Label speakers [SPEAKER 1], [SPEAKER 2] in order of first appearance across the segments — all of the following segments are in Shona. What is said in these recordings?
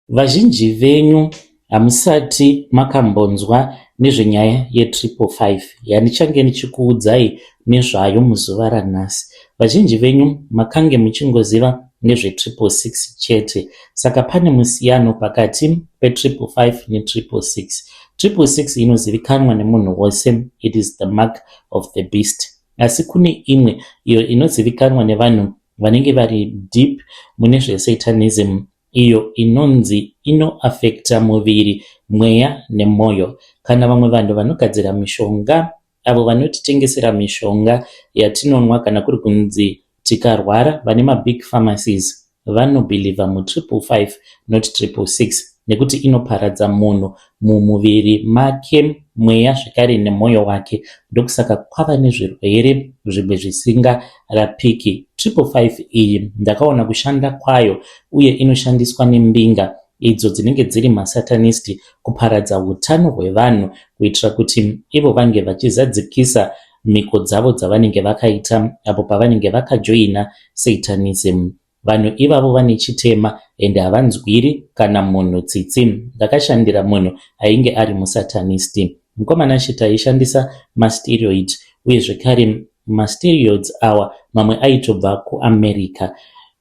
[SPEAKER 1] Vazhinji venyu hamusati makambonzwa nezvenyaya yeTriple Five yandichange ndichikuudzai nezvayo muzuva ranhasi. Vazhinji venyu makange muchingoziva nezveTriple Six chete. Saka pane musiyano pakati peTriple Five neTriple Six. Triple Six inozivikanwa nemunhu wose, it is the mark of the beast. Asi kune imwe iyo inozivikanwa nevanhu vanenge vari deep mune zveSatanism iyo inonzi inoafekta muviri, mweya nemwoyo. Kana vamwe vanhu vanogadzira mishonga, avo vanotitengesera mishonga yatinonwa kana kuri kunzi tikarwara, vane mabig pharmacies vanobhilivha muTriple Five not Triple Six nekuti inoparadza munhu mumuviri make, mweya zvekare nemwoyo wake. Ndokusaka kwava nezvirwere zvimwe zvisingarapiki. Triple Five iyi ndakaona kushanda kwayo uye inoshandiswa nembinga idzo dzinenge dziri masatanist kuparadza utano hwevanhu kuitira kuti ivo vange vachizadzikisa mhiko dzavo dzavanenge vakaita apo pavanenge vakajoina Satanism. Vanhu ivavo vane chitema ende havanzwiri kana munhu tsitsi. Ndakashandira munhu ainge ari musatanist. Mukomana taishandisa masteroid uye zvekare masteroids awa mamwe aitobva kuAmerica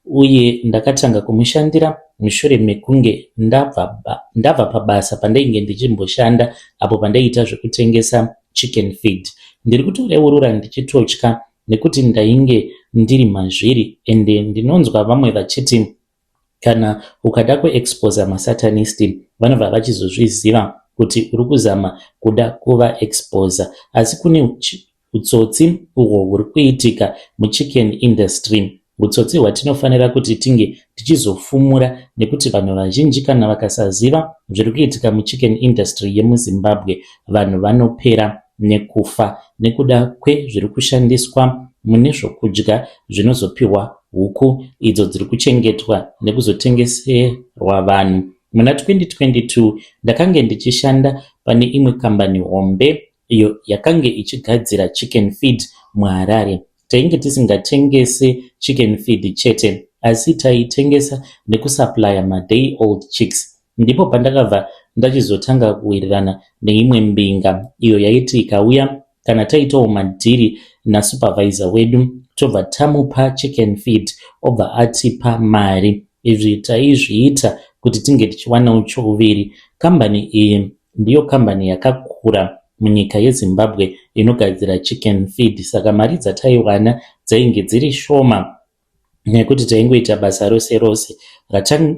[SPEAKER 1] uye ndakatanga kumushandira mushure mekunge ndabva pabasa pandainge ndichimboshanda apo pandaiita zvekutengesa chicken feed. Ndiri kutoreurura ndichitotya nekuti ndainge ndiri mazviri ende ndinonzwa vamwe vachiti kana ukada kuexposa masatanist vanobva vachizozviziva kuti uri kuzama kuda kuvaexposa, asi kune utsotsi uhwo huri kuitika muchicken industry, utsotsi hwatinofanira kuti tinge tichizofumura nekuti vanhu vazhinji kana vakasaziva zviri kuitika muchicken industry yemuZimbabwe, vanhu vanopera nekufa nekuda kwezviri kushandiswa mune zvokudya zvinozopiwa huku idzo dziri kuchengetwa nekuzotengeserwa vanhu. Muna 2022 ndakange ndichishanda pane imwe kambani hombe iyo yakange ichigadzira chicken feed muHarare. Tainge tisingatengese chicken feed chete, asi taitengesa nekusupplya maday old chicks. Ndipo pandakabva ndachizotanga kuwirirana neimwe mbinga iyo yaiti ikauya kana taitawo madhiri nasupervisor wedu, tobva tamupa chicken feed, obva atipa mari. Izvi taizviita kuti tinge tichiwanawo chouviri. Kambani iyi ndiyo kambani yakakura munyika yeZimbabwe inogadzira chicken feed, saka mari dzataiwana dzainge dziri shoma nekuti taingoita basa rose rose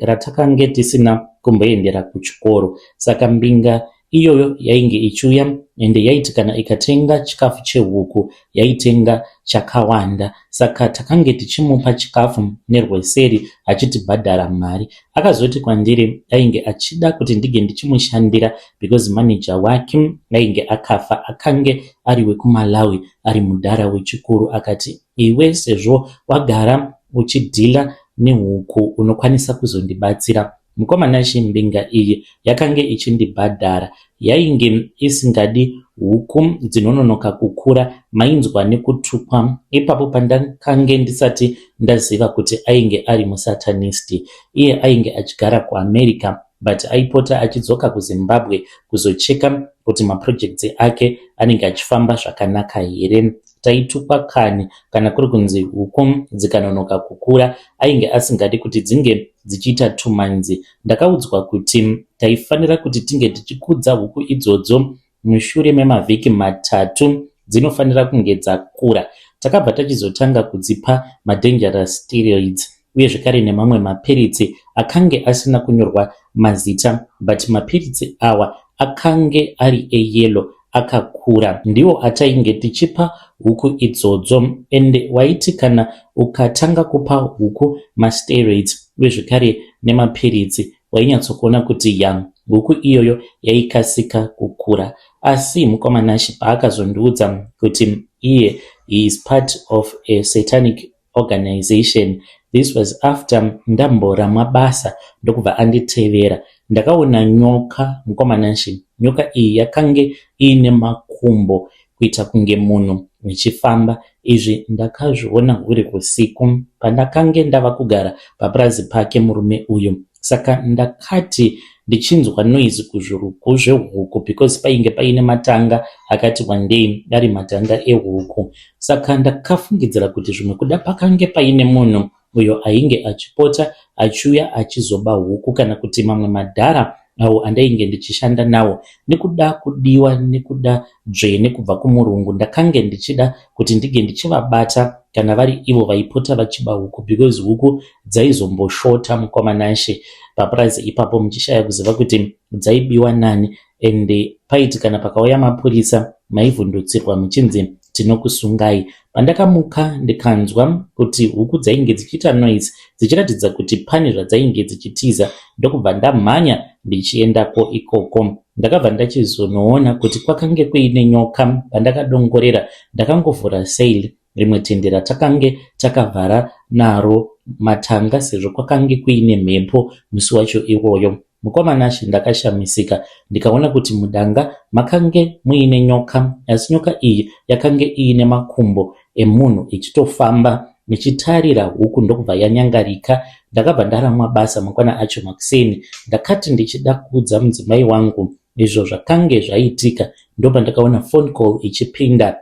[SPEAKER 1] ratakange tisina kumboendera kuchikoro. Saka mbinga iyoyo yainge ichiuya ende yaiti kana ikatenga chikafu chehuku yaitenga chakawanda, saka takange tichimupa chikafu nerweseri achitibhadhara mari. Akazoti kwandiri ainge achida kuti ndinge ndichimushandira because manager wake ainge akafa, akange ari wekuMalawi, ari mudhara wechikuru. Akati, "Iwe sezvo wagara uchidhila nehuku unokwanisa kuzondibatsira." Mukomana, mbinga iyi yakange ichindibhadhara. Yainge isingadi huku dzinononoka kukura, mainzwa nekutukwa ipapo pandakange ndisati ndaziva kuti ainge ari musatanist. Iye ainge achigara kuAmerica but aipota achidzoka kuZimbabwe kuzocheka kuti maprojects ake anenge achifamba zvakanaka here. Taitukwa kani kana kuri kunzi huku dzikanonoka kukura, ainge asingadi kuti dzinge dzichiita tumanzi. Ndakaudzwa kuti taifanira kuti tinge tichikudza huku idzodzo mushure memavhiki 3, dzinofanira kunge dzakura. Takabva tachizotanga kudzipa madangerous steroids uye zvekare nemamwe mapiritsi akange asina kunyorwa mazita, but mapiritsi awa akange ari eyellow akakura, ndiwo atainge tichipa huku idzodzo. Ende waiti kana ukatanga kupa huku masteroids uye zvekare nemapiritsi, wainyatsokuona kuti ya, huku iyoyo yaikasika kukura. Asi mukomana paakazondiudza kuti iye he is part of a satanic organization, this was after ndamboramwa basa, ndokubva anditevera. Ndakaona nyoka, mukomana. Nyoka iyi yakange iine makumbo kuita kunge munhu ichifamba. Izvi ndakazviona huri usiku pandakange ndava kugara papurazi pake murume uyu. Saka ndakati ndichinzwa noise kuzvirugu zvehuku because painge paine matanga akati wandei ari matanga ehuku. Saka ndakafungidzira kuti zvimwe kuda pakange paine munhu uyo ainge achipota achiuya achizoba huku kana kuti mamwe madhara awo andainge ndichishanda nawo. Nekuda kudiwa nekuda dzvene kubva kumurungu ndakange ndichida kuti ndinge ndichivabata kana vari ivo vaipota vachiba huku because huku dzaizomboshota mukoma Nashe papurazi ipapo muchishaya kuziva kuti dzaibiwa nani and paiti kana pakauya mapurisa maivhundutsirwa muchinzi tinokusungai. Pandakamuka ndikanzwa kuti huku dzainge dzichiita noise dzichiratidza kuti pane zvadzainge dzichitiza ndokubva ndamhanya ndichiendako ikoko. Ndakabva ndachizonoona kuti kwakange kuine nyoka pandakadongorera ndakangovhura sail rimwe tende ratakange takavhara naro matanga sezvo kwakange kuine mhepo musi wacho iwoyo. Mukoma Nashe ndakashamisika ndikaona kuti mudanga makange muine nyoka asi nyoka iyi yakange iine makumbo emunhu ichitofamba ichitarira huku ndokubva yanyangarika. Ndakabva ndaramwa basa mangwana acho makuseni. Ndakati ndichida kuudza mudzimai wangu izvo zvakange zvaitika ndopandakaona phone call ichipinda.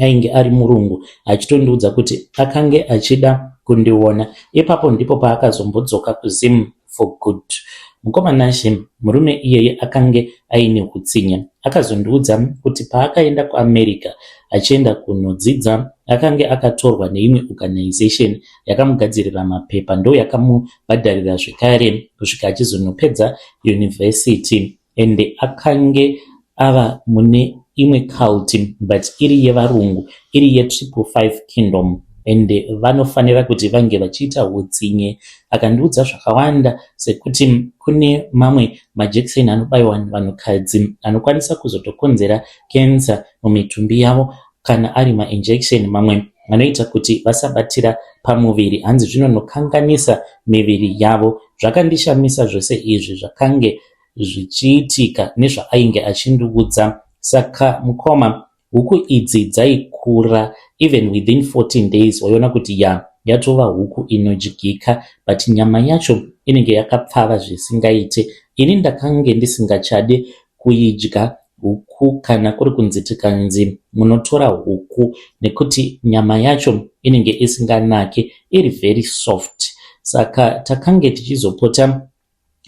[SPEAKER 1] Ainge ari murungu achitondiudza kuti akange achida kundiona. Ipapo ndipo paakazombodzoka kuZim for good. Mukoma Nashe murume iyeye akange aine hutsinye. Akazondiudza kuti paakaenda kuAmerica achienda kunodzidza akange akatorwa neimwe organization yakamugadzirira mapepa ndoyakamubhadharira zvekare kusvika achizonopedza university. Ende akange ava mune imwe cult but iri yevarungu iri yeTriple Five Kingdom ende vanofanira kuti vange vachiita hutsinye. Akandiudza zvakawanda sekuti kune mamwe majekiseni anobaiwa vanhukadzi anokwanisa kuzotokonzera cancer mumitumbi yavo kana ari mainjection mamwe anoita kuti vasabatira pamuviri hanzi zvinonokanganisa miviri yavo. Zvakandishamisa zvose izvi zvakange zvichiitika nezvaainge achindiudza. Saka mukoma, huku idzi dzaikura even within 14 days waiona kuti ya yatova huku inodyika but nyama yacho inenge yakapfava zvisingaite. Ini ndakange ndisingachade kuidya huku kana kuri kunzi tikanzi munotora huku nekuti nyama yacho inenge isinganake iri very soft. Saka takange tichizopota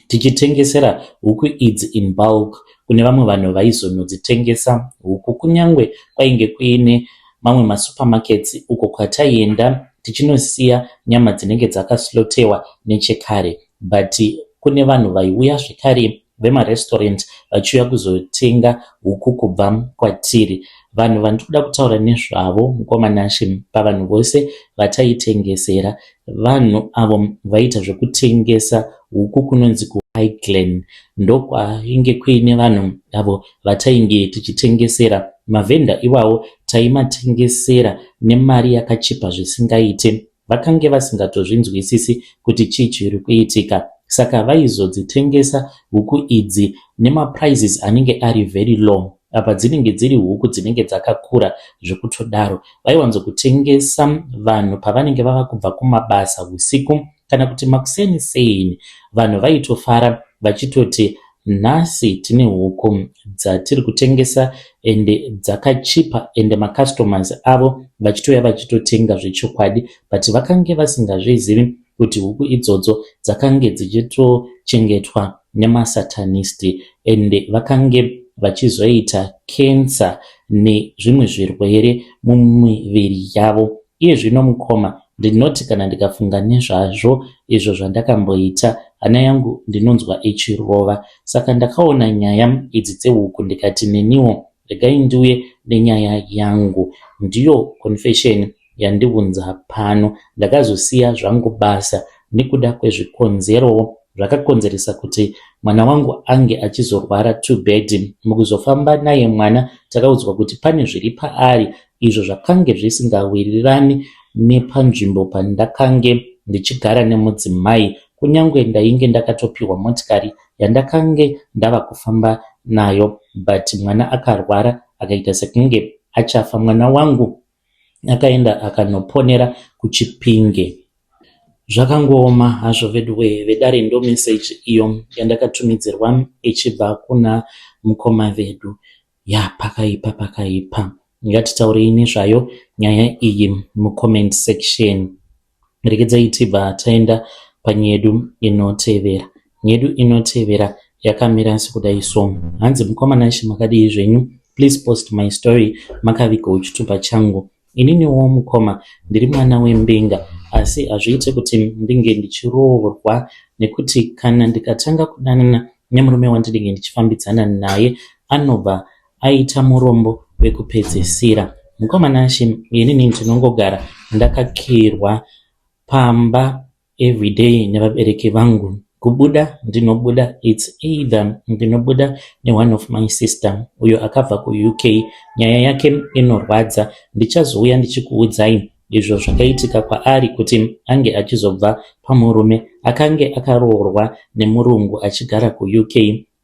[SPEAKER 1] tichitengesera huku idzi in bulk kune vamwe vanhu vaizonodzitengesa huku kunyangwe kwainge kuine mamwe masupermarkets uko kwataienda tichinosiya nyama dzinenge dzakaslotewa nechekare but kune vanhu vaiuya zvekare vemarestaurant vachiuya kuzotenga huku kubva kwatiri. Vanhu vandiri kuda kutaura nezvavo mukoma Nashe pavanhu vose vataitengesera vanhu avo vaiita zvekutengesa huku kunonzi kuHighglen ndokwainge kuine vanhu avo vatainge tichitengesera. Mavhenda iwawo taimatengesera nemari yakachipa zvisingaite. Vakange vasingatozvinzwisisi kuti chii chiri kuitika saka vaizodzitengesa huku idzi nemaprices anenge ari very low. Apa dzinenge dziri huku dzinenge dzakakura zvekutodaro. Vaiwanzokutengesa vanhu pavanenge vava kubva kumabasa usiku kana kuti makuseni seni. Vanhu vaitofara vachitoti nhasi tine huku dzatiri kutengesa ende dzakachipa ende macustomers avo vachitouya vachitotenga zvechokwadi but vakange vasingazvizivi kuti huku idzodzo dzakange dzichitochengetwa nemasatanist ende vakange vachizoita cancer nezvimwe zvirwere mumiviri yavo. Iye zvino mukoma ndinoti kana ndikafunga nezvazvo izvo zvandakamboita hana yangu ndinonzwa ichirova. Saka ndakaona nyaya idzi dzehuku ndikati neniwo regai ndiuye nenyaya yangu. Ndiyo confession yandiunza pano. Ndakazosiya zvangu basa nekuda kwezvikonzerowo zvakakonzeresa kuti mwana wangu ange achizorwara too bad. Mukuzofamba naye mwana takaudzwa kuti pane zviri paari izvo zvakange zvisingawirirani nepanzvimbo pandakange ndichigara nemudzimai kunyangwe ndainge ndakatopiwa motikari yandakange ndava kufamba nayo but mwana akarwara akaita sekunge achafa. Mwana wangu akaenda akanoponera kuChipinge. Zvakangooma hazvo veduwee vedare ndo message iyo yandakatumidzirwa ichibva kuna mukoma vedu. Yaa pakaipa pakaipa. Ngatitaurei nezvayo nyaya iyi mucomment section. Regedzai tibva taenda panyaya yedu inotevera. Nyaya yedu inotevera yakamira sekudai so. Hanzi mukoma Nashe makadii zvenyu? Please post my story makavigawo chitupa changu. Ininiwo mukoma ndiri mwana wembinga asi hazviite kuti ndinge ndichiroorwa nekuti kana ndikatanga kudanana nemurume wandinenge ndichifambidzana naye anobva aita murombo wekupedzisira. Mukoma Nashe inini ndinongogara ndakakirwa pamba everyday nevabereki vangu. Kubuda ndinobuda it's either ndinobuda neone of my sister uyo akabva kuUK. Nyaya yake inorwadza ndichazouya ndichikuudzai izvo zvakaitika kwaari kuti ange achizobva pamurume. Akange akaroorwa nemurungu achigara kuUK.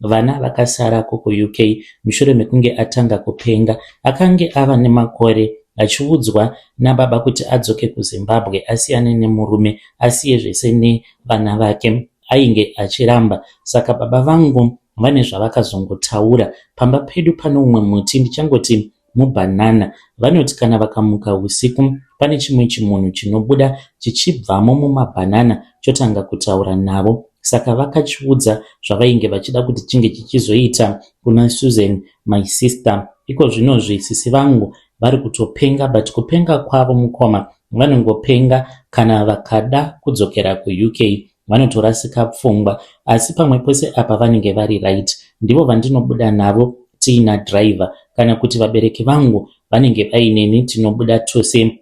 [SPEAKER 1] Vana vakasarako kuUK mushure mekunge atanga kupenga. Akange ava nemakore achiudzwa nababa kuti adzoke kuZimbabwe asiyane nemurume asiye zvese nevana vake. Ainge achiramba saka baba vangu vane zvavakazongotaura. Pamba pedu pane umwe muti ndichangoti mubhanana. Vanoti kana vakamuka husiku pane chimwe chimunhu chinobuda chichibvamo mumabhanana chotanga kutaura navo. Saka vakachiudza zvavainge vachida kuti chinge chichizoita kuna Susan my sister. Ikozvinozvi sisi vangu vari kutopenga but kupenga kwavo mukoma vanongopenga kana vakada kudzokera kuUK vanotorasika pfungwa asi pamwe pose apa vanenge vari right. Ndivo vandinobuda navo tiina driver kana kuti vabereki vangu vanenge vaineni tinobuda tose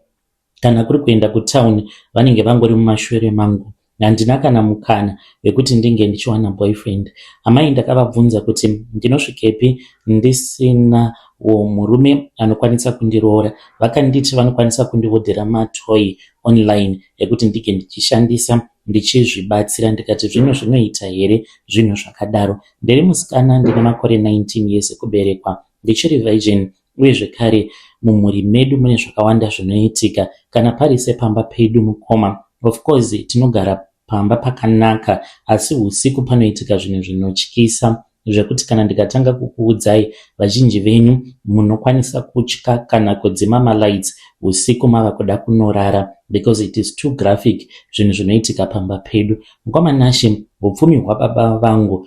[SPEAKER 1] kana kuri kuenda kutown vanenge vangori mumashure mangu. Handina kana mukana wekuti ndinge ndichiwana boyfriend. Amai ndakavabvunza kuti ndinosvikepi ndisina wo murume anokwanisa kundiroora. Vakanditi vanokwanisa kundiodhera matoy online ekuti ndinge ndichishandisa ndichizvibatsira ndikati zvino zvinoita here zvinhu zvakadaro. Ndiri musikana ndine makore 19 years ekuberekwa ndichiri virgin uye zvekare mumhuri medu mune zvakawanda zvinoitika kana pari sepamba pedu mukoma of course tinogara pamba pakanaka asi husiku panoitika zvinhu zvinotyisa zvekuti kana ndikatanga kukuudzai vazhinji venyu munokwanisa kutya kana kudzima malights husiku mava kuda kunorara because it is too graphic zvinhu zvinoitika pamba pedu. Mukoma Nashe hupfumi hwababa vangu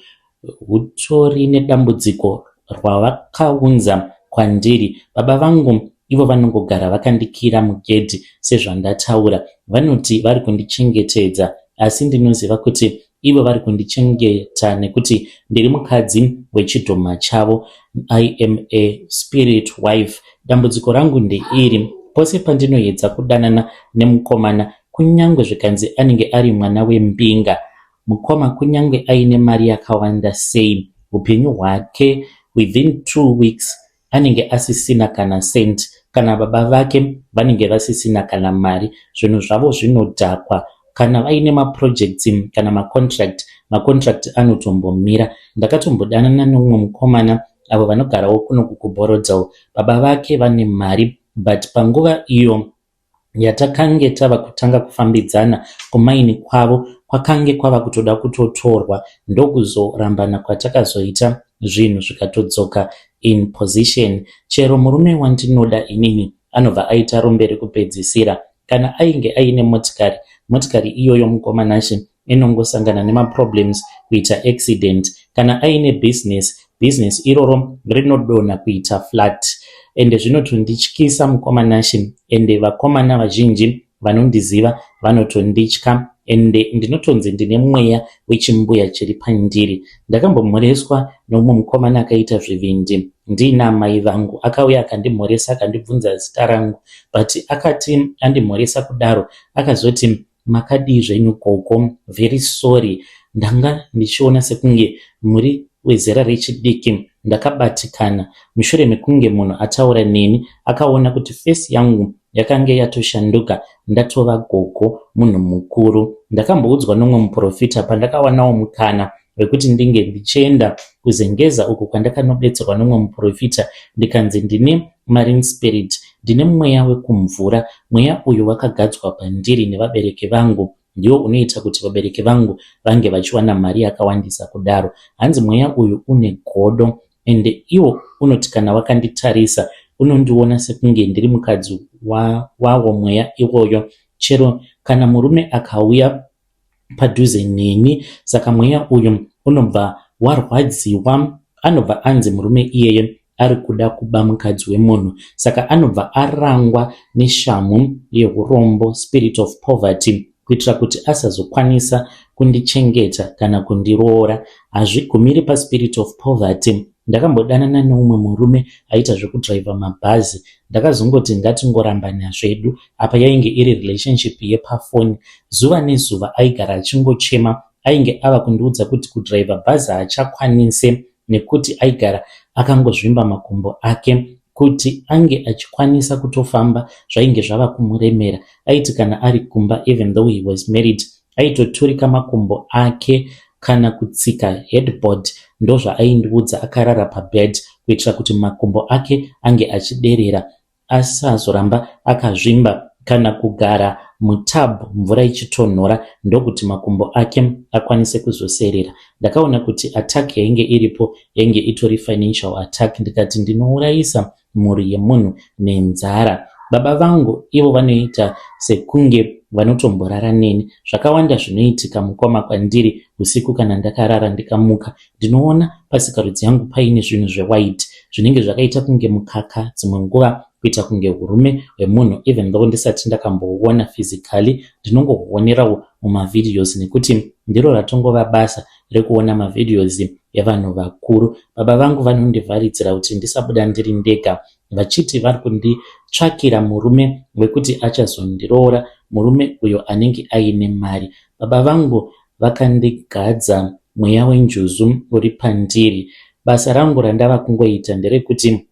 [SPEAKER 1] hutori nedambudziko rwavakaunza kwandiri. Baba vangu ivo vanongogara vakandikira mugedhi sezvandataura. Vanoti vari kundichengetedza asi ndinoziva kuti ivo vari kundichengeta nekuti ndiri mukadzi wechidhoma chavo. I am a spirit wife. Dambudziko rangu ndeiri, pose pandinoedza kudanana nemukomana kunyangwe zvikanzi anenge ari mwana wembinga, mukoma kunyange aine mari yakawanda sei, hupenyu hwake within 2 weeks anenge asisina kana cent. Kana baba vake vanenge vasisina kana mari. Zvinhu zvavo zvinodhakwa. Kana vaine maprojects kana macontract, macontract anotombomira. Ndakatombodanana neumwe mukomana avo vanogarawo kuno kuBorodale. Baba vake vane mari but panguva iyo yatakange tava kutanga kufambidzana kumaini kwavo kwakange kwava kutoda kutotorwa ndokuzorambana kwatakazoita zvinhu zvikatodzoka in position. Chero murume wandinoda inini anobva aita rombe rekupedzisira. Kana ainge aine motikari, motikari iyoyo mukoma Nashe inongosangana nemaproblems kuita accident. Kana aine business, business iroro rinodonha kuita flat. Ende zvinotondityisa mukoma Nashe ende vakomana vazhinji vanondiziva vanotonditya ende ndinotonzi ndine mweya wechimbuya chiri pandiri. Ndakambomhoreswa neumwe mukomana akaita zvivindi ndiina amai vangu. Akauya akandimhoresa akandibvunza zita rangu but akati andimhoresa kudaro akazoti makadii zvenyu gogo very sorry ndanga ndichiona sekunge muri wezera rechidiki ndakabatikana mushure mekunge munhu ataura neni akaona kuti face yangu yakange yatoshanduka ndatova gogo munhu mukuru. Ndakamboudzwa nomumwe muprofita pandakawanawo mukana wekuti ndinge ndichienda kuZengeza uko kwandakanobetserwa nomumwe muprofita ndikanzi ndine marine spirit, ndine mweya wekumvura. Mweya uyu wakagadzwa pandiri nevabereki vangu. Ndiwo unoita kuti vabereki vangu vange vachiwana mari yakawandisa kudaro. Hanzi mweya uyu une godo ende iwo unoti kana wakanditarisa unondiona sekunge ndiri mukadzi wawo mweya iwoyo. Chero kana murume akauya padhuze neni saka mweya uyu unobva warwadziwa anobva anzi murume iyeye ari kuda kuba mukadzi wemunhu saka anobva arangwa neshamhu yehurombo, spirit of poverty, kuitira kuti asazokwanisa kundichengeta kana kundiroora. Hazvigumiri paspirit of poverty. Ndakambodanana neumwe murume aiita zvekudhiraivha mabhazi. Ndakazongoti ngatingorambana zvedu. Apa yainge iri relationship yepafoni. Zuva nezuva aigara achingochema. Ainge ava kundiudza kuti kudhiraivha bhazi haachakwanise nekuti aigara akangozvimba makumbo ake. Kuti ange achikwanisa kutofamba zvainge zvava kumuremera. Aiti kana ari kumba even though he was married aitoturika makumbo ake kana kutsika headboard ndozvaaindiudza akarara pabed kuitira kuti makumbo ake ange achiderera asazoramba akazvimba kana kugara mutub mvura ichitonhora ndokuti makumbo ake akwanise kuzoserera. Ndakaona kuti attack yainge iripo yainge itori financial attack ndikati ndinourayisa mhuri yemunhu nenzara. Baba vangu ivo vanoita sekunge vanotomborara neni. Zvakawanda zvinoitika mukoma kwandiri usiku kana ndakarara ndikamuka ndinoona pasikarudzi yangu paine zvinhu zvewhite zvinenge zvakaita kunge mukaka dzimwe nguva kuita kunge hurume hwemunhu even though ndisati ndakambouona physically ndinongohuonerawo mumavideos nekuti ndiro ratongova basa rekuona mavideos evanhu vakuru. Baba vangu vanondivharidzira kuti ndisabuda ndiri ndega vachiti vari kunditsvakira murume wekuti achazondiroora, murume uyo anenge aine mari. Baba vangu vakandigadza mweya wenjuzu uri pandiri. Basa rangu randava kungoita nderekuti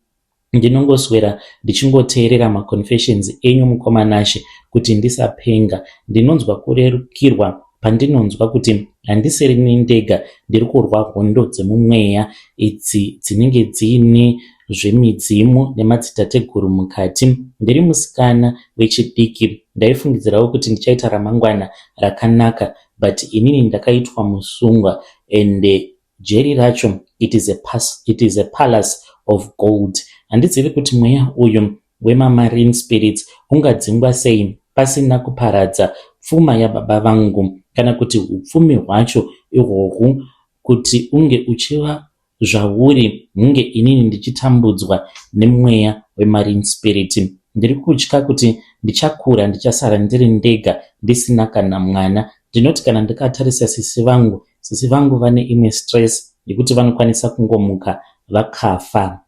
[SPEAKER 1] ndinongoswera ndichingoteerera maconfessions enyu mukoma Nashe kuti ndisapenga. Ndinonzwa kurerukirwa pandinonzwa kuti handisirini ndega ndiri kurwa hondo dzemumweya idzi dzinenge dziine zvemidzimu nemadzitateguru mukati. Ndiri musikana wechidiki ndaifungidzirawo kuti ndichaita ramangwana rakanaka but inini ndakaitwa musungwa ende jeri racho it is a, pas, it is a palace of gold. Handizivi kuti mweya uyu wemamarine spirits ungadzingwa sei pasina kuparadza pfuma yababa vangu kana kuti upfumi hwacho ihwohwu kuti unge uchiva zvauri hunge inini ndichitambudzwa nemweya wemarine spirit. Ndiri kutya kuti ndichakura ndichasara ndiri ndega ndisina kana mwana. Ndinoti kana ndikatarisa sisi vangu, sisi vangu vane imwe stress yekuti vanokwanisa kungomuka vakafa.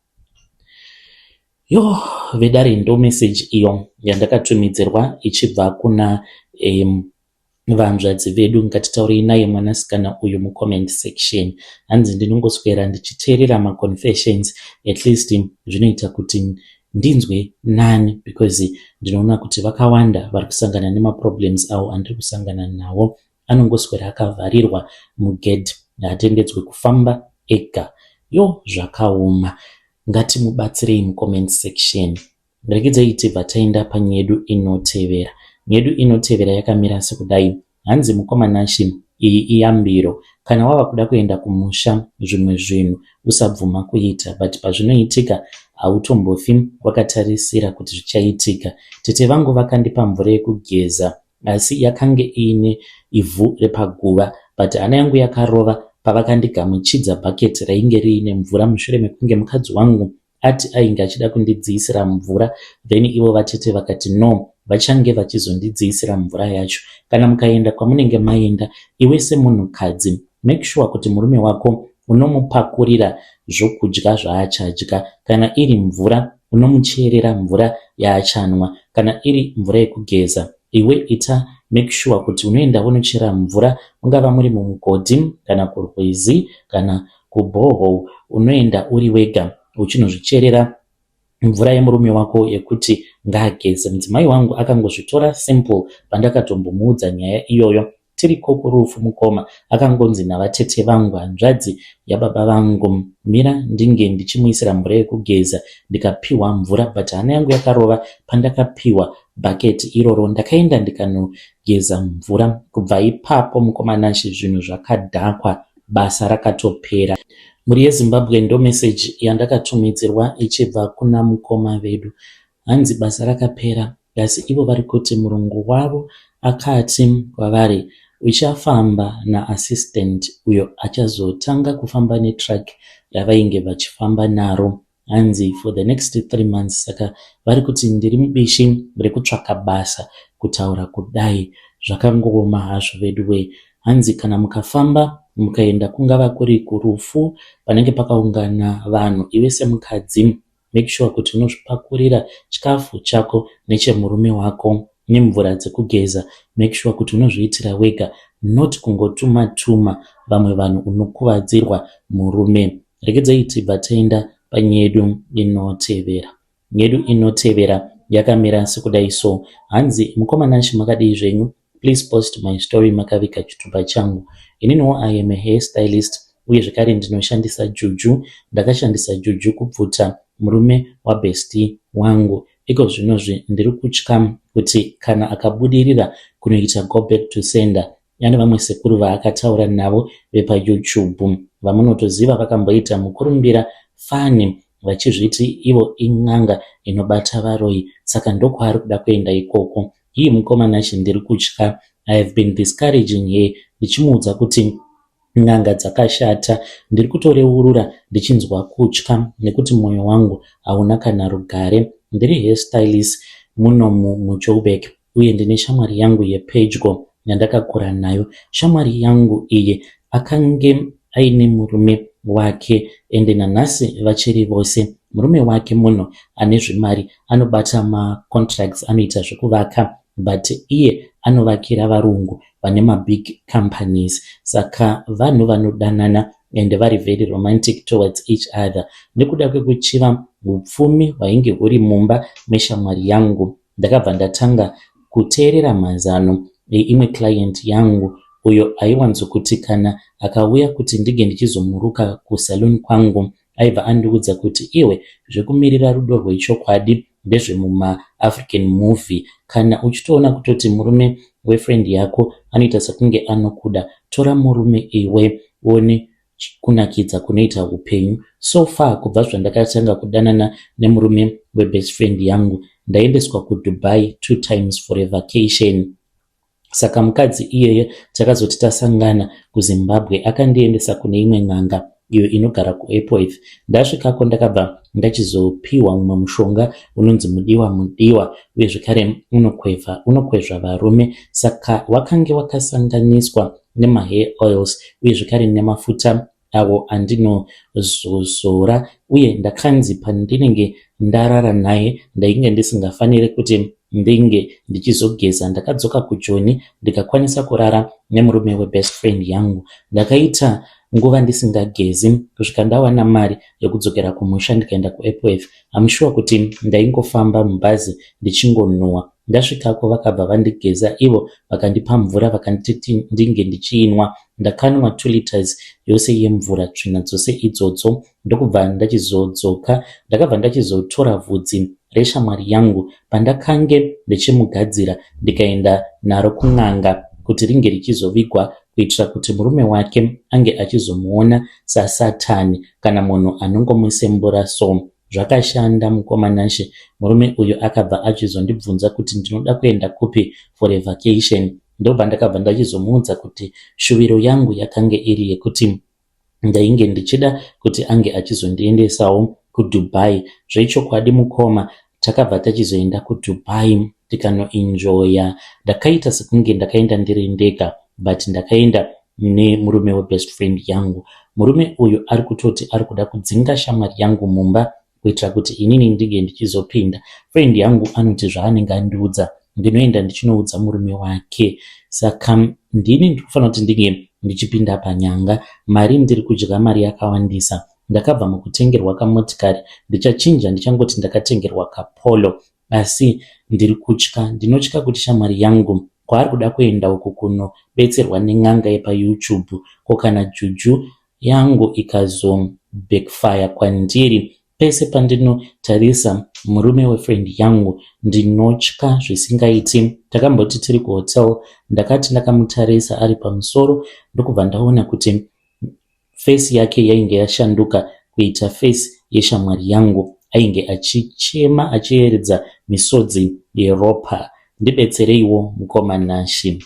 [SPEAKER 1] Yo, vedare ndo message iyo yandakatumidzirwa ichibva kuna vanzvadzi vedu. Ngatitaurei naye mwanasikana uyu mucomment section. Hanzi ndinongoswera ndichiteerera maconfessions, at least zvinoita kuti ndinzwe nani because ndinoona kuti vakawanda vari kusangana nemaproblems avo andiri kusangana nawo. Anongoswera akavharirwa mugedhi, haatendedzwe kufamba ega. Yo, zvakaoma. Ngatimubatsirei mucomment section. Regedzai tibva taenda panyedu inotevera. Nyedu inotevera yakamira sekudai. Hanzi mukoma Nashe, iyi iyambiro. Kana wava kuda kuenda kumusha zvimwe zvinhu usabvuma kuita but pazvinoitika hautombofi wakatarisira kuti zvichaitika. Tete vangu vakandipa mvura yekugeza asi yakange iine ivhu repaguva but hana yangu yakarova pavakandigamuchidza bhaketi rainge riine mvura mushure mekunge mukadzi wangu ati ainge achida kundidziisira mvura then ivo vatete vakati no vachange vachizondidziisira mvura yacho. Kana mukaenda kwamunenge maenda iwe semunhukadzi make sure kuti murume wako unomupakurira zvokudya zvaachadya. Kana iri mvura unomucherera mvura yaachanwa. Kana iri mvura yekugeza iwe ita make sure kuti unoenda wonochera mvura mungava muri mumugodhi kana kurwizi kana kuborehole unoenda uri wega uchinozvicherera mvura yemurume wako yekuti ngaageze. Mudzimai wangu akangozvitora simple pandakatombomuudza nyaya iyoyo. Tiriko kurufu mukoma akangonzi navatete vangu hanzvadzi yababa vangu mira ndinge ndichimuisira mvura yekugeza ndikapihwa mvura but hana yangu yakarova pandakapihwa bucket iroro ndakaenda ndikanogeza mvura kubva ipapo mukoma Nashe zvinhu zvakadhakwa basa rakatopera. Mhuri yeZimbabwe ndo message yandakatumidzirwa ichibva kuna mukoma vedu hanzi basa rakapera asi ivo vari kuti murungu wavo akati kwavari uchafamba naassistant uyo achazotanga kufamba netruck ravainge vachifamba naro hanzi for the next 3 months. Saka vari kuti ndiri mubishi rekutsvaka basa. Kutaura kudai zvakangooma hazvo veduwe. Hanzi kana mukafamba mukaenda kungava kuri kurufu panenge pakaungana vanhu, iwe semukadzi make sure kuti unozvipakurira chikafu chako nechemurume wako nemvura dzekugeza. Make sure kuti unozviitira wega, not kungotuma tuma vamwe vanhu, unokuvadzirwa murume. Regedzai tibva taenda panyedu inotevera. Nyedu inotevera yakamira sekudai so. Hanzi, "Mukoma Nashe, makadii zvenyu? Please post my story makaviga chitupa changu. Ininiwo I am a hair stylist uye zvekare ndinoshandisa juju. Ndakashandisa juju kubvuta murume wabestie wangu. Iko zvinozvi ndiri kutya kuti kana akabudirira kunoita go back to sender, ane vamwe sekuru vaakataura navo vepaYouTube vamunotoziva vakamboita mukurumbira fani vachizviti ivo in'anga inobata varoyi, saka ndokwaari kuda kuenda ikoko. Hii mukoma Nashe, ndiri kutya. I have been discouraging her ndichimuudza kuti n'anga dzakashata. Ndiri kutoreurura ndichinzwa kutya nekuti mwoyo wangu hauna kana rugare. Ndiri hairstylist munomu muJoburg uye ndine shamwari yangu yepedyo yandakakura nayo. Shamwari yangu iyi akange aine murume wake ende nanhasi vachiri vose. Murume wake munhu ane zvemari, anobata macontracts, anoita zvekuvaka, but iye anovakira varungu vane mabig companies. Saka vanhu vanodanana ende vari very romantic towards each other. Nekuda kwekuchiva upfumi hwainge huri mumba meshamwari yangu, ndakabva ndatanga kuteerera mazano eimwe client yangu uyo aiwanzokuti kana akauya kuti ndinge ndichizomuruka kusalon kwangu, aibva andiudza kuti, 'Iwe, zvekumirira rudo rwechokwadi ndezvemumaAfrican movie. Kana uchitoona kutoti murume wefriend yako anoita sekunge anokuda, tora murume iwe uone kunakidza kunoita upenyu.' So far, kubva zvandakatanga kudanana nemurume webest friend yangu, ndaendeswa kuDubai two times for a vacation. Saka mukadzi iyeye takazoti tasangana kuZimbabwe, akandiendesa kune imwe n'anga iyo inogara kuEpworth. Ndasvikako ndakabva ndachizopiwa mumwe mushonga unonzi mudiwa mudiwa uye zvekare unokwezva varume. Saka wakange wakasanganiswa nemahair oils uye zvekare nemafuta awo andinozozora. Uye ndakanzi pandinenge ndarara naye ndainge ndisingafaniri kuti ndinge ndichizogeza. Ndakadzoka kuJoni ndikakwanisa kurara nemurume webest friend yangu. Ndakaita nguva ndisingagezi kusvika ndawana mari yekudzokera kumusha ndikaenda kuEpworth. I'm sure kuti ndaingofamba mubhazi ndichingonhuhwa. Ndasvikako vakabva vandigeza ivo, vakandipa mvura, vakanditi ndinge ndichiinwa. Ndakanwa 2 liters yose yemvura, tsvina dzose idzodzo, ndokubva ndachizodzoka. Ndakabva ndachizotora vhudzi reshamwari yangu pandakange ndichimugadzira, ndikaenda naro kun'anga kuti ringe richizovigwa kuitira kuti murume wake ange achizomuona sasatani kana munhu anongomusembura. So zvakashanda, mukoma Nashe. Murume uyu akabva achizondibvunza kuti ndinoda kuenda kupi for a vacation. Ndobva ndakabva ndachizomuudza kuti shuviro yangu yakange iri yekuti ndainge ndichida kuti ange achizondiendesawo kuDubai. Zvechokwadi mukoma, takabva tachizoenda kuDubai tikanoenjoya. Ndakaita sekunge ndakaenda ndiri ndega, but ndakaenda nemurume webest friend yangu. Murume uyu ari kutoti ari kuda kudzinga shamwari yangu mumba kuitira kuti inini ndinge ndichizopinda. Friend yangu anoti zvaanenge andiudza ndinoenda ndichinoudza murume wake, saka ndini ndiri kufanira kuti ndinge ndichipinda panyanga. Mari ndiri kudya mari yakawandisa. Ndakabva mukutengerwa kamotikari, ndichachinja ndichangoti ndakatengerwa kaPolo, asi ndiri kutya. Ndinotya kuti shamwari yangu Kwaari kuda kuenda uku kunobetserwa nen'anga yepaYouTube ko kana juju yangu ikazo backfire kwandiri pese pandinotarisa murume wefriend yangu ndinotya zvisingaiti. Takamboti tiri kuhotel ndakati ndakamutarisa ari pamusoro ndokubva ndaona kuti face yake yainge yashanduka kuita face yeshamwari yangu. Ainge achichema achiyeredza misodzi yeropa. Ndibetsereiwo mukoma Nashy.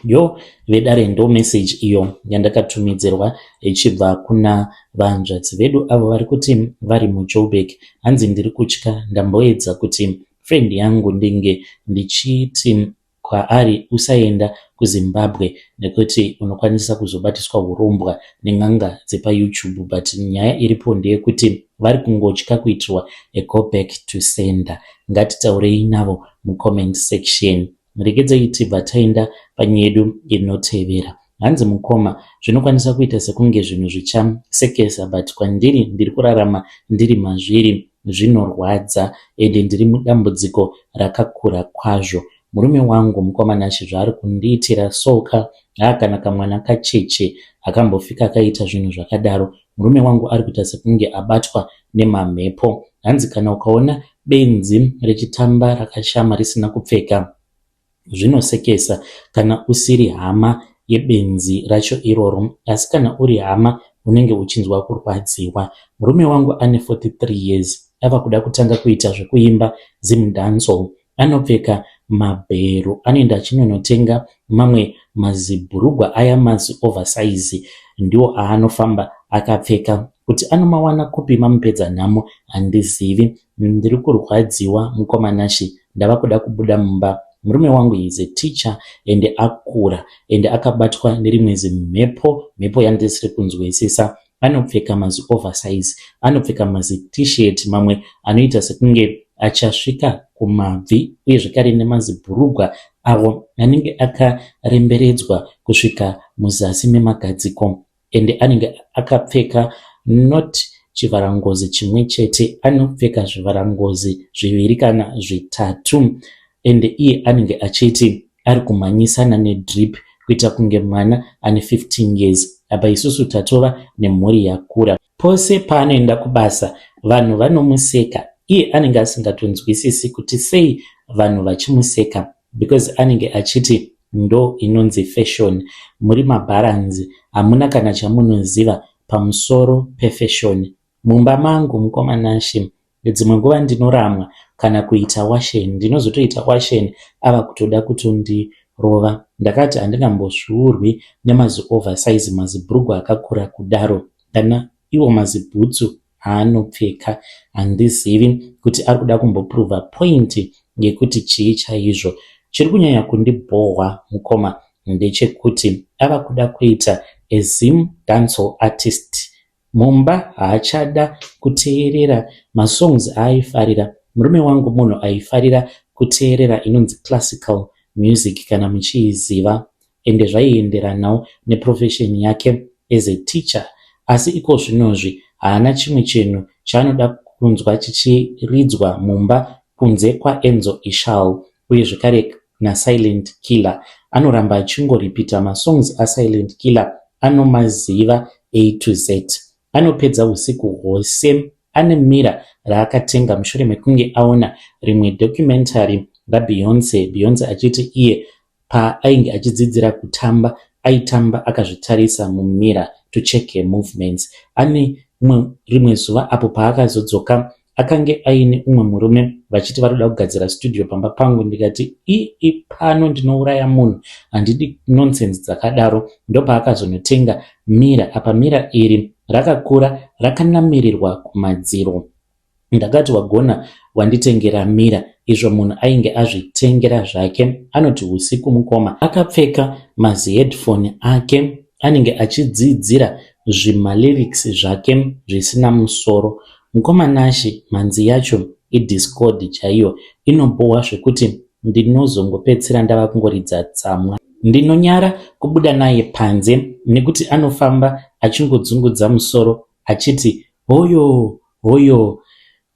[SPEAKER 1] Yo vedare ndo message iyo yandakatumidzirwa ichibva kuna vanzvadzi vedu avo vari kuti vari muJoburg. Hanzi ndiri kutya ndamboedza kuti friend yangu ndinge ndichiti kwaari usaenda kuZimbabwe nekuti unokwanisa kuzobatiswa hurombwa nen'anga dzepaYouTube but nyaya iripo ndeyekuti vari kungotya kuitirwa a go back to sender. Ngatitaurei navo mucomment section. Regedzai tibva taenda panyaya yedu inotevera. Hanzi mukoma zvinokwanisa kuita sekunge zvinhu zvichasekesa but kwandiri ndiri kurarama ndiri mazviri zvinorwadza ende ndiri mudambudziko rakakura kwazvo. Murume wangu mukoma Nashe zvaari kundiitira soka haa kana kamwana kacheche hakambofika akaita zvinhu zvakadaro. Murume wangu ari kuita sekunge abatwa nemamhepo. Hanzi kana ukaona benzi richitamba rakashama risina kupfeka zvinosekesa kana usiri hama yebenzi racho iroro asi kana uri hama unenge uchinzwa kurwadziwa. Murume wangu ane 43 years ava kuda kutanga kuita zvekuimba zimdancehall. Anopfeka mabhero anoenda achinonotenga mamwe mazibhurugwa aya mazi oversize ndiwo aanofamba akapfeka. Kuti anomawana kupi mamupedza nhamo handizivi. Ndiri kurwadziwa mukoma Nashe ndava kuda kubuda mumba. Murume wangu is a teacher ende akura ende akabatwa nerimwe zimhepo mhepo yandisiri kunzwisisa. Anopfeka mazi oversize anopfeka mazi t-shirt mamwe anoita sekunge achasvika kumabvi uye zvekare nemazibhurugwa avo anenge akaremberedzwa kusvika muzasi memagadziko ende anenge akapfeka not chivharangozi chimwe chete anopfeka zvivharangozi zviviri kana zvitatu ende iye anenge achiti ari kumhanyisana nedrip kuita kunge mwana ane 15 years apa isusu tatova nemhuri yakura. Pose paanoenda kubasa vanhu vanomuseka iye anenge asingatonzwisisi kuti sei vanhu vachimuseka because anenge achiti ndo inonzi fashion. Muri mabharanzi hamuna kana chamunoziva pamusoro pefashion. Mumba mangu mukoma Nashe dzimwe nguva ndinoramwa kana kuita washeni ndinozotoita washeni ava kutoda kutondirova. Ndakati handingambosvuurwi nemazi oversize mazibhurugwa akakura kudaro kana iwo mazibhutsu aanopfeka handizivi kuti ari kuda kumboprova point yekuti chii chaizvo. Chiri kunyanya kundibhohwa mukoma ndechekuti ava kuda kuita a zim dancehall artist. Mumba haachada kuteerera masongs aaifarira. Murume wangu munhu aifarira kuteerera inonzi classical music kana muchiiziva ende zvaienderanawo neprofession yake as a teacher asi iko zvinozvi haana chimwe chinhu chaanoda kunzwa chichiridzwa mumba kunze kwaEnzo Ishall uye zvekare naSilent Killer. Anoramba achingoripita masongs aSilent Killer anomaziva A to Z. Anopedza usiku hwose ane mirror raakatenga mushure mekunge aona rimwe documentary raBeyonce. Beyonce achiti iye paainge achidzidzira kutamba aitamba akazvitarisa mumirror to check her movements. Ane rimwe zuva apo paakazodzoka akange aine umwe murume vachiti vari kuda kugadzira studio pamba pangu ndikati ii pano ndinouraya munhu handidi nonsense dzakadaro ndopaakazonotenga mirror apa mirror iri rakakura rakanamirirwa kumadziro ndakati wagona wanditengera mirror izvo munhu ainge azvitengera zvake anoti usiku mukoma akapfeka maziheadphone ake anenge achidzidzira zvimalyrics zvake zvisina musoro mukoma Nashe mhanzi yacho idiscord chaiyo inobhohwa zvekuti ndinozongopedzisira ndava kungoridza tsamwa ndinonyara kubuda naye panze nekuti anofamba achingodzungudza musoro achiti hoyo hoyo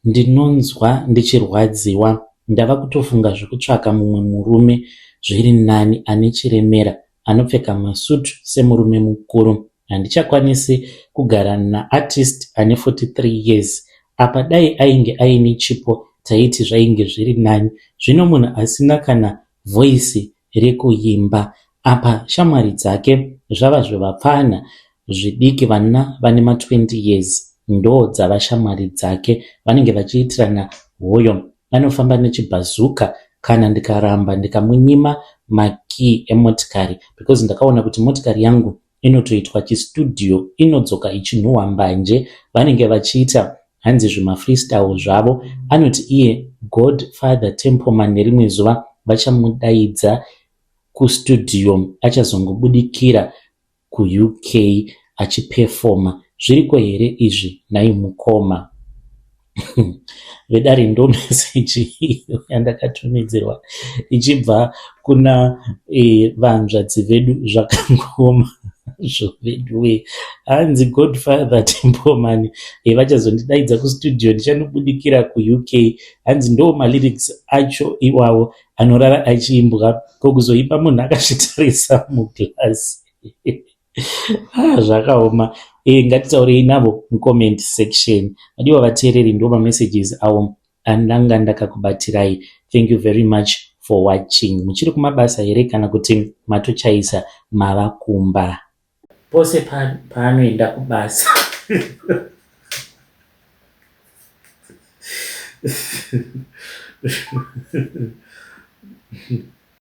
[SPEAKER 1] ndinonzwa ndichirwadziwa ndava kutofunga zvekutsvaka mumwe murume. zviri nani ane chiremera anopfeka masutu semurume mukuru. Handichakwanisi kugara naartist ane 43 years. Apa dai ainge aine chipo taiti zvainge zviri nani. Zvino munhu asina kana voice rekuimba. Apa shamwari dzake zvava zvivapfanha zvidiki vana vane ma 20 years ndoo dzava shamwari dzake. Vanenge vachiitirana hoyo. Anofamba nechibhazuka kana ndikaramba ndikamunyima makey emotikari because ndakaona kuti motikari yangu inotoitwa chistudio inodzoka ichinhuhwa mbanje vanenge vachiita hanzi zvimafreestyle zvavo anoti iye Godfather Templeman nerimwe zuva vachamudaidza kustudio achazongobudikira kuUK achipefoma zviriko here izvi nhai mukoma vedare ndo meseji iyo yandakatumidzirwa ichibva kuna e, vanzvadzi vedu zvakangooma zvo veduwe hanzi godfather templeman e, vachazondidaidza kustudio ndichanobudikira kuuk hanzi ndo malyrics acho iwawo anorara achiimbwa ko kuzoimba munhu akazvitarisa muglass ah, zvakaoma e, ngatitaurei navo mucomment section vadiwa vateereri ndo mamessages awo andanga ndakakubatirai thank you very much for watching muchiri kumabasa here kana kuti matochaisa mava kumba pose paanoenda kubasa